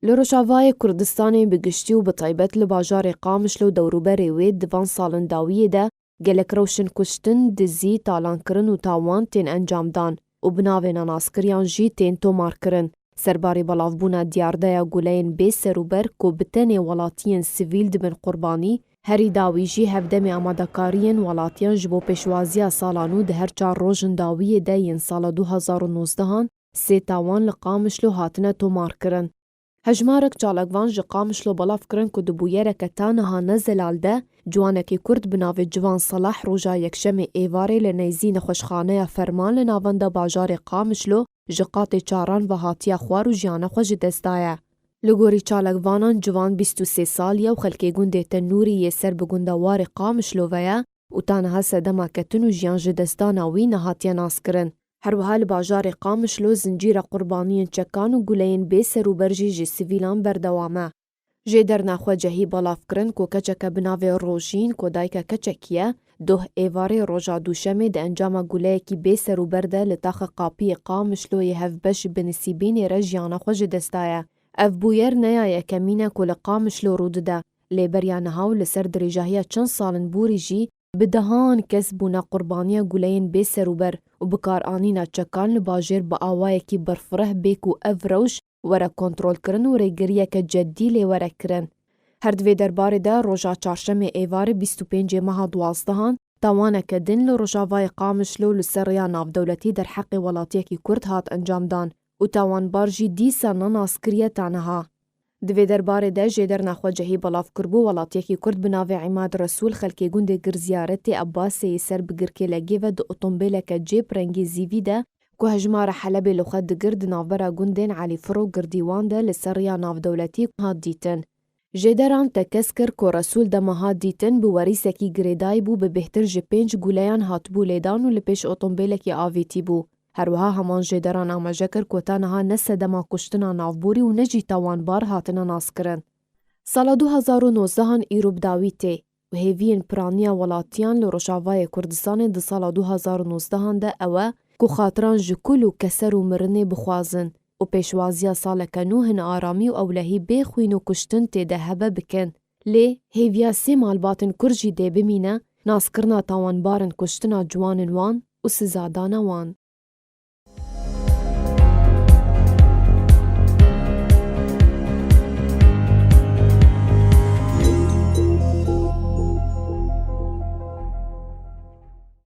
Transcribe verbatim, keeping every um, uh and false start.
Li Rojavayê Kurdistanê bi giştî û bi taybet li bajarê Qamişlo û dewrûberê wê di van salên dawiyê de gelek rewşên kuştin, dizî, talankirin û tawan tên encamdan û bi navê nenaskiriyan jî tên tomarkirin. Serbarî belavbûna diyardeya guleyên bê serûber ku bi tenê welatiyên sivîl dibin qurbanî, herî dawî jî hevdemê amadekariyên welatiyan ji bo pêşwaziya sala nû di her çar rojên dawiyê de yên sala du hazar û nozdehan sê tawan li Qamişlo hatine tomarkirin. Hejmarek çalakvan ji Qamişlo belav kirin ku di bûyereke ta niha ne zelal de ciwanekî Kurd bi navê Civan Selah roja Yekşemê êvarê li neyzî nexweşxaneya Ferman li navenda bajarê Qamişlo ji qatê çaran ve hatiye xwar û jiyana xwe ji dest daye. Li gorî çalakvanan Civan bîst û sê sal ye û xelkê gundê Tenûrî yê ser bi gunda Warê Qamişlo ve ye û ta niha sedema ketin û jiyan ji destdana wî nehatiye naskirin. Her wiha li bajarê Qamişlo zincîra qurbaniyên çekan û guleyên bê serûber jî ji sivîlan berdewam e. Jêderna xwecehî belav kirin ku keçeke bi navê Rojîn ku dayika keçekî ye, doh êvarê roja Dûşemê di encama guleyekî bê serûber de li taxa Qapiyê Qamişlo yê hevbeş bi nisîbînê re jiyana xwe ji dest daye. Ev bûyer ne ya yekemîn e ku li Qamişlo rû dide, lê beriya niha û li ser dirêjahiya çend salên borî jî bi dehan kes bûne qurbaniya guleyên bê serûber û bikaranîna çekan li bajêr bi awayekî berfireh bê ku ev rewş were kontrolkirin û rêgiriyeke cedî lê were kirin. Her di vê derbarê de roja çarşemê êvarê bîst û pêncê meha duwazdehan tawaneke din li rojavayê Qamişlo li ser rêya navdewletî derheqê welatiyekî Kurd hat encamdan û tawanbar jî dîsa ne naskiriye ta niha. Di vê derbarê de jêderna xwecehî belav kiribû, welatiyekî Kurd bi navê Îmad Resûl xelkê gundê Girziyaretê Ebbasê yê ser bi Girkêlegê ve di otombêleke cêb rengê zîvî de ku hejmara Helebê li xwe digir di navbera gundên Elîfir û Girdîwan de li ser rêya navdewletî hat dîtin. Jêderan tekez kir ku Resûl dema hat dîtin bi werîsekî girêdayî bû, bi bêhtir ji pênc guleyan hatibû lêdan û li pêş otombêlekî avêtî bû. Her wiha heman jêderan amaje kir ku ta niha ne sedema kuştina navborî û ne jî tawanbar hatine naskirin. Sala du hazar û nozdehan îro bi dawî tê û hêviyên piraniya welatiyan li Rojavayê Kurdistanê di sala du hazar û nozdehan de ew e ku xatiran ji kul û keser û mirinê bixwazin û pêşwaziya saleke nû hin aramî û ewlehî bê xwîn û kuştin tê de hebe bikin. Lê hêviya sê malbatên Kurd jî dê bimîne, naskirina tawanbarên kuştina ciwanên wan û sizadana wan.